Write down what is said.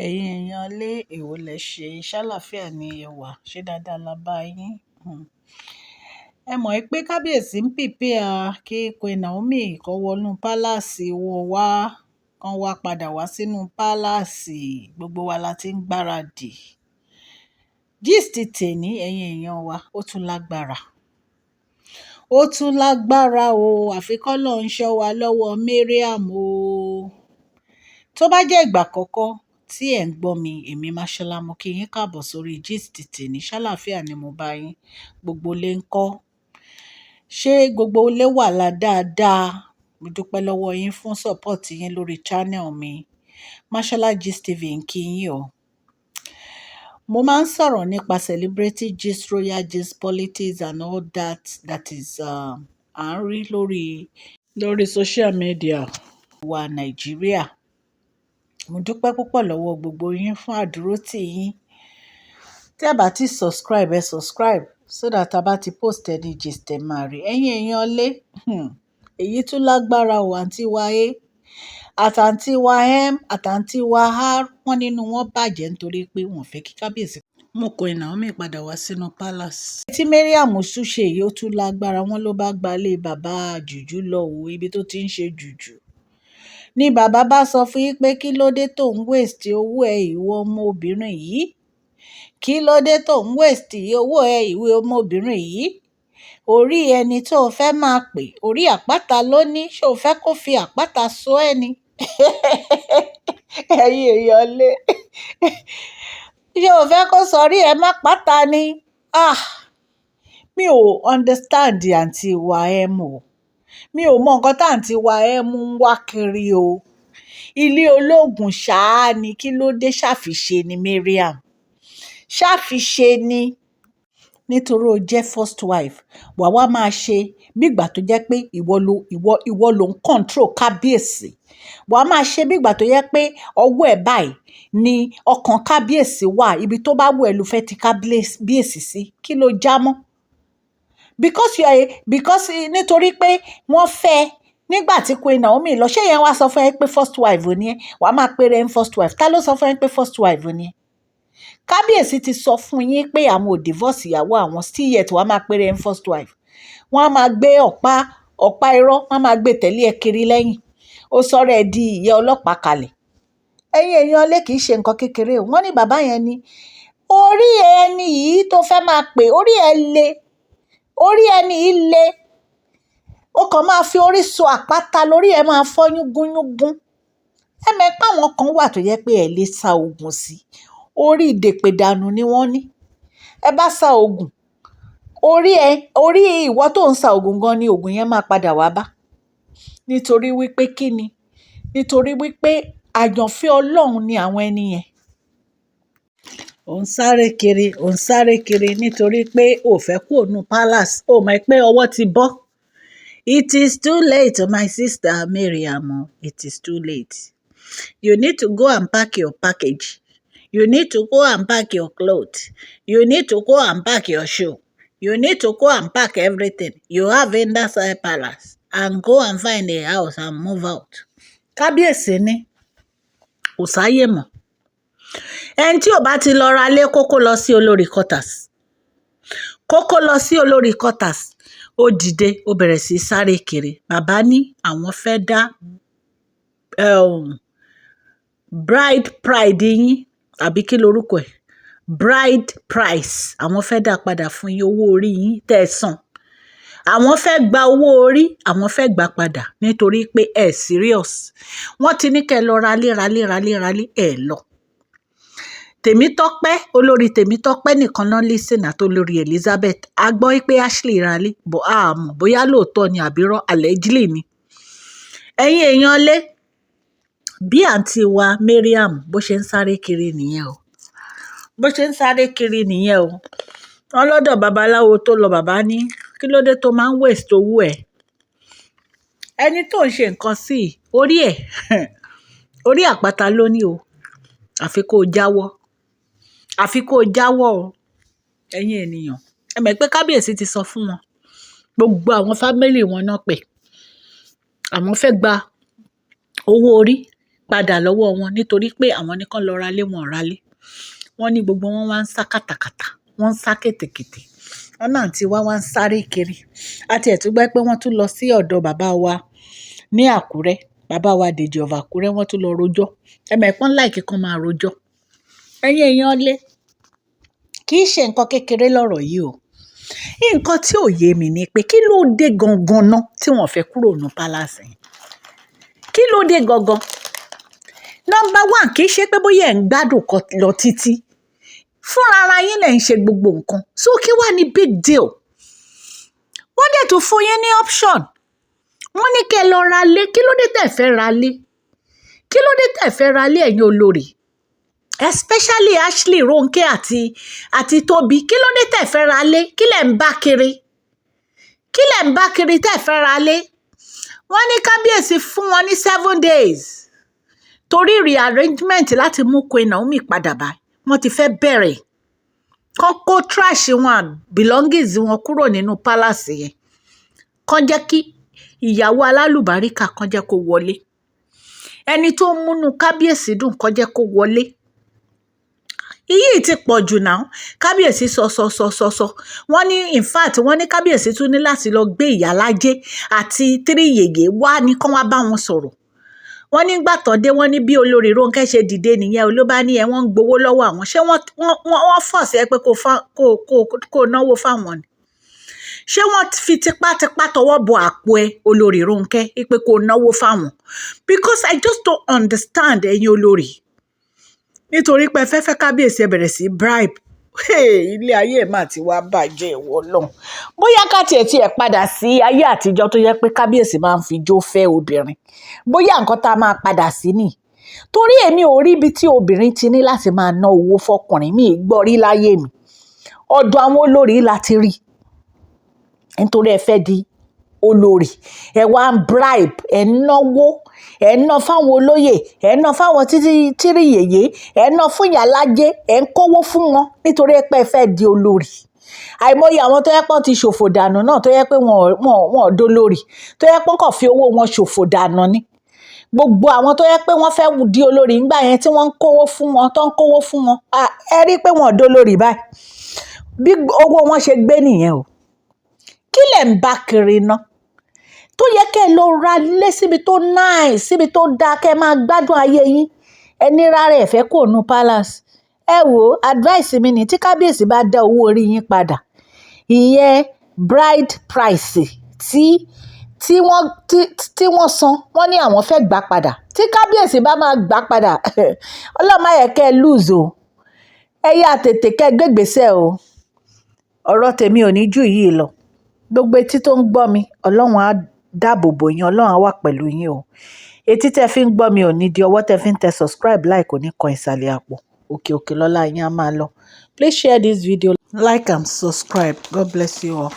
Ẹ̀yin èèyàn ilé, èwo lẹ ṣe? Ṣáláfíà ni ẹ wà, ṣé dáadáa la bá yín? Ẹ mọ̀ pé kábíyèsí ń prepare kí Queen Naomi kó wọnú palace wọ wá, kán wá padà wá sínú palace. Gbogbo wa la ti ń gbáradì. Gist tèní, ẹ̀yin èèyàn wa, ó tún lágbára. Ó tún lágbára o. Àfi k'Ọlọ́run ṣọ́ wa lọ́wọ́ Mariam o. Tó bá jẹ́ ìgbà àkọ́kọ́ tí ẹ̀ ń gbọ́ mi, èmi Mashola, mo kí yín káàbọ̀ sórí gist tèní. Ṣáláfíà ni mo bá yín. Gbogbo ilé ń kọ́. Ṣé gbogbo ilé wà lá dáadáa? Mo dúpẹ́ lọ́wọ́ yín fún support yín lórí channel mi. Mashola Gist TV ń kí yín o. Mo máa ń sọ̀rọ̀ nípa celebrity gist, royal gist, politics and all that that is à ń rí lórí social media wa Nàìjíríà. Mo dúpẹ́ púpọ̀ lọ́wọ́ gbogbo yín fún àdúrótì yín. Tí ẹ bá ti subscribe, ẹ subscribe so that a bá ti post any gist ẹ máa rí. Ẹ̀yin èèyàn lé, èyí tún lágbára o, àǹtí wa A àtàǹtí wa M àtàǹtí wa R, wọ́n nínú wọn bàjẹ́ nítorí pé wọ́n fẹ́ kí kábíyèsí mú Queen Naomi padà wá sínú palace. Tí Mariam tún ṣe yìí ó tún lágbára, wọ́n ló bá gbalé bàbá jùjú lọ o, ibi tó ti ń ṣe jùjú. Ni bàbá bá sọ fún yín pé kí ló dé tó ń waste owó ẹ, ìwọ ọmọbìnrin yìí? Kí ló dé tó ń waste owó ẹ, ìwọ ọmọbìnrin yìí? Orí ẹni tó fẹ́ máa pè, orí àpáta ló ní, ṣé o fẹ́ kó fi àpáta sọ ẹ́ ni? Ẹ̀yin èèyàn lé. Ṣé o fẹ́ kó sọrí ẹ má pàtà ni? Ah! Mi ò understand àǹtí wa M o. Mi ò mọ nǹkan tí àǹtí wa M ń wá kiri o. Ilé olóògùn ṣáá ni, kí ló dé ṣàfiṣe ni Mariam? Ṣàfiṣe ni. Nítorí ó jẹ́ first wife, wà wá máa ṣe bí ìgbà tó jẹ́ pé ìwọ ló, ìwọ, ìwọ ló ń control kábíyèsí. Wà á máa ṣe bí ìgbà tó jẹ́ pé ọwọ́ ẹ báyìí ni ọkàn kábíyèsí wà. Ibi tó bá wù ẹ́ ló fẹ́ ti kábíyèsí sí. Kí ló jámọ́? Because you are a, because nítorí pé wọ́n fẹ́ nígbà tí Queen Naomi lọ, ṣé ìyẹn wá sọ fún ẹ pé first wife ni ẹ́? Wà á máa pe rẹ ní first wife. Ta ló sọ fún ẹ pé first wife ni ẹ́? Kábíyèsí ti sọ fún yín pé àwọn ò divorce ìyàwó àwọn, still yet wà á máa pe rẹ ní first wife. Wọ́n á máa gbé ọ̀pá, ọ̀pá irọ́, wọ́n á máa gbé tẹ̀lé ẹ kiri lẹ́yìn. Ó sọ̀rọ̀ ẹ di ìyá ọlọ́pàá kalẹ̀. Ẹ̀yin èèyàn lé, kì í ṣe nǹkan kékeré o. Wọ́n ní bàbá yẹn ní orí ẹni yìí tó fẹ́ máa pè, orí ẹ le, orí ẹni yìí le. Ó kàn máa fi orí sọ àpáta lórí ẹ máa fọ́ yúngúnyúngún. Ẹ mọ̀ pé àwọn kan wà tó jẹ́ pé ẹ lè sa òògùn sí. Orí ìdèpèdànù ni wọ́n ní. Ẹ bá sa òògùn, orí ẹ, orí ìwọ tó ń sa òògùn gan ni òògùn yẹn máa padà wá bá. Nítorí wípé kí ni? Nítorí wípé àyànfẹ́ Ọlọ́run ni àwọn ẹni yẹn. Ò ń sáré kiri, ò ń sáré kiri nítorí pé o ò fẹ́ kúrò nínú palace. O mọ̀ pé ọwọ́ ti bọ́. It is too late, my sister Mariam. It is too late. You need to go and pack your package. You need to go and pack your clothes. You need to go and pack your shoe. You need to go and pack everything you have in that side palace and go and find a house and move out. Kábíyèsí ní kò sáyè mọ́. Ẹni tí ò bá ti lọ ra lé kókó lọ sí olórí quarters. Kókó lọ sí olórí quarters. Ó dìde, ó bẹ̀rẹ̀ sí í sáré kiri. Bàbá ní àwọn fẹ́ dá bride pride yín, àbí kí lorúkọ ẹ̀? Bride price. Àwọn fẹ́ dá padà fún yín, owó orí yín tẹ́ ẹ san. Àwọn fẹ́ gba owó orí, àwọn fẹ́ gbà padà nítorí pé ẹ serious. Wọ́n ti ní kí ẹ lọ ralé, ralé, ralé, ralé, ẹ lọ. Tèmítọ́pẹ́, olórí Tèmítọ́pẹ́ nìkan náà listen àti olórí Elizabeth. A gbọ́ pé Ashley ralé, but a mọ̀ bóyá lóòótọ́ ni àbí irọ́, allegedly ni. Ẹ̀yin èèyàn lé, bí àǹtí wa Mariam bó ṣe ń sáré kiri nìyẹn o. Bó ṣe ń sáré kiri nìyẹn o. Wọ́n lọ́dọ̀ babaláwo tó lọ, bàbá ní kí ló dé tó máa ń waste owó ẹ̀. Ẹni tó ń ṣe nǹkan sí orí ẹ̀, orí àpáta ló ní o. Àfi kó jáwọ́. Àfi kó jáwọ́ o. Ẹ̀yin ènìyàn, ẹ mọ̀ pé kábíyèsí ti sọ fún wọn. Gbogbo àwọn family wọn náà pé àwọn fẹ́ gba owó orí. padà lọ́wọ́ wọn, nítorí pé àwọn ní kán lọ ralé, wọn ò ralé. Wọ́n ní gbogbo wọn wá ń sá kàtàkàtà, wọ́n ń sá kètèkètè. Wọ́n náà tí wá wá ń sáré kiri. A ti ẹ̀ tún gbọ́ pé wọ́n tún lọ sí ọ̀dọ̀ bàbá wa ní Àkúrẹ́, bàbá wa Dèjì of Àkúrẹ́, wọ́n tún lọ rojọ́. Ẹ mọ̀ pé wọ́n like kán máa rojọ́. Ẹ̀yin èèyàn lé, kì í ṣe nǹkan kékeré lọ̀rọ̀ yìí o. Nǹkan tí ò yé mi ni pé kí ló dé gangan ná tí wọ́n fẹ́ kúrò nínú palace yẹn? Kí ló dé gangan? Number one, kì í ṣe pé bóyá ẹ̀ ń gbádùn kan lọ títí. Fúnra ara yín lẹ̀ ń ṣe gbogbo nǹkan. So kí wá ní big deal? Wọ́n dẹ̀ tún fún yín ní option. Wọ́n ní kí ẹ lọ ra lé. Kí ló dé tẹ̀ fẹ́ ra lé? Kí ló dé tẹ̀ fẹ́ ra lé, ẹ̀yin olórí? Especially Ashley, Ronke àti Tobi. Kí ló dé tẹ̀ fẹ́ ra lé? Kí lẹ̀ ń bá kiri? Kí lẹ̀ ń bá kiri tẹ̀ fẹ́ ra lé? Wọ́n ní kábíyèsí fún wọn ní 7 days torí rearrangement láti mú Queen Naomi padà bá wọ́n ti fẹ́ bẹ̀rẹ̀, kán kó trash wọn and belongings wọn kúrò nínú palace yẹn, kán jẹ́ kí ìyàwó alálùbáríkà kán jẹ́ kó wọlé, ẹni tó ń múnú kábíyèsí dùn kán jẹ́ kó wọlé. Iyì ti pọ̀ jù náà. Kábíyèsí sọ sọ sọ sọ sọ. Wọ́n ní in fact, wọ́n ní kábíyèsí tún ní láti lọ gbé ìyálájé àti tíríyèyé wá ní kán wá bá wọn sọ̀rọ̀. Wọ́n nígbà tán dé, wọ́n ní bí olórí Rónkẹ́ ṣe dìde nìyẹn ló bá ní ẹ wọ́n ń gbowó lọ́wọ́ àwọn. Ṣé wọ́n force ẹ pé kó náwó fáwọn ni? Ṣé wọ́n fi tipátipá tọwọ́ bọ àpò ẹ, olórí Rónkẹ́, pé kó náwó fáwọn? Because I just don't understand ẹ̀yin olórí. Nítorí pé ẹ fẹ́ fẹ́ kábíyèsí, ẹ bẹ̀rẹ̀ sí bribe. Ilé ayé mà ti wá bàjẹ́, ìwọ náà. Bóyá ká tiẹ̀ padà sí ayé àtijọ́ tó jẹ́ pé kábíyèsí máa ń fi jó fẹ́ obìnrin. Bóyá nǹkan tá a máa padà sí nìyí. Torí èmi ò rí ibi tí obìnrin ti ní láti máa ná owó fọkùnrin, mi ì gbọ́ rí láyé mi. Ọ̀dọ̀ àwọn olórí la ti rí. Nítorí ẹ fẹ́ di olórí, ẹ wá ń bribe, ẹ ń náwó, ẹ ń ná fáwọn olóyè, ẹ ń ná fáwọn títí tírí yèyé, ẹ ń ná fún ìyálájé, ẹ ń kówó fún wọn nítorí pé ẹ fẹ́ di olórí. Àìmọye àwọn tó jẹ́ pé wọ́n ti ṣòfò dànù náà tó jẹ́ pé wọ́n ò dolórí, tó jẹ́ pé wọ́n kàn fi owó wọn ṣòfò dànù ni. Gbogbo àwọn tó jẹ́ pé wọ́n fẹ́ di olórí nígbà yẹn tí wọ́n ń kówó fún wọn, tó ń kówó fún wọn, ẹ rí pé wọ́n ò dolórí báyìí. Bí owó wọn ṣe gbé nìyẹn o. Kí lẹ̀ ń bá kiri ná? Tó yẹ kí ẹ lọ ra ilé síbi tó nice, síbi tó dáa, kí ẹ máa gbádùn ayé yín. Ẹ ní rárá, ẹ fẹ́ kúrò nínú palace. Ẹ wò, advice mi ni, tí kábíyèsí bá dá owó orí yín padà, ìyẹn bride price tí wọ́n san, wọ́n ní àwọn fẹ́ gbà padà. Tí kábíyèsí bá máa gbà padà, Ọlọ́run má jẹ́ kí ẹ lose o. Ẹ yá tètè kẹ́ gbé ìgbésẹ̀ o. Ọ̀rọ̀ tèmi ò ní jù yìí lọ. Gbogbo etí tó ń gbọ́ mi, Ọlọ́run á dáàbò bò yín, Ọlọ́run á wà pẹ̀lú yín o. Etí tẹ fi ń gbọ́ mi ò ní di, ọwọ́ tẹ fi ń tẹ subscribe, like kò ní kan ìsàlẹ̀ àpò. Òkè òkè lọ́lá yín á máa lọ. Please share this video, like and subscribe. God bless you all.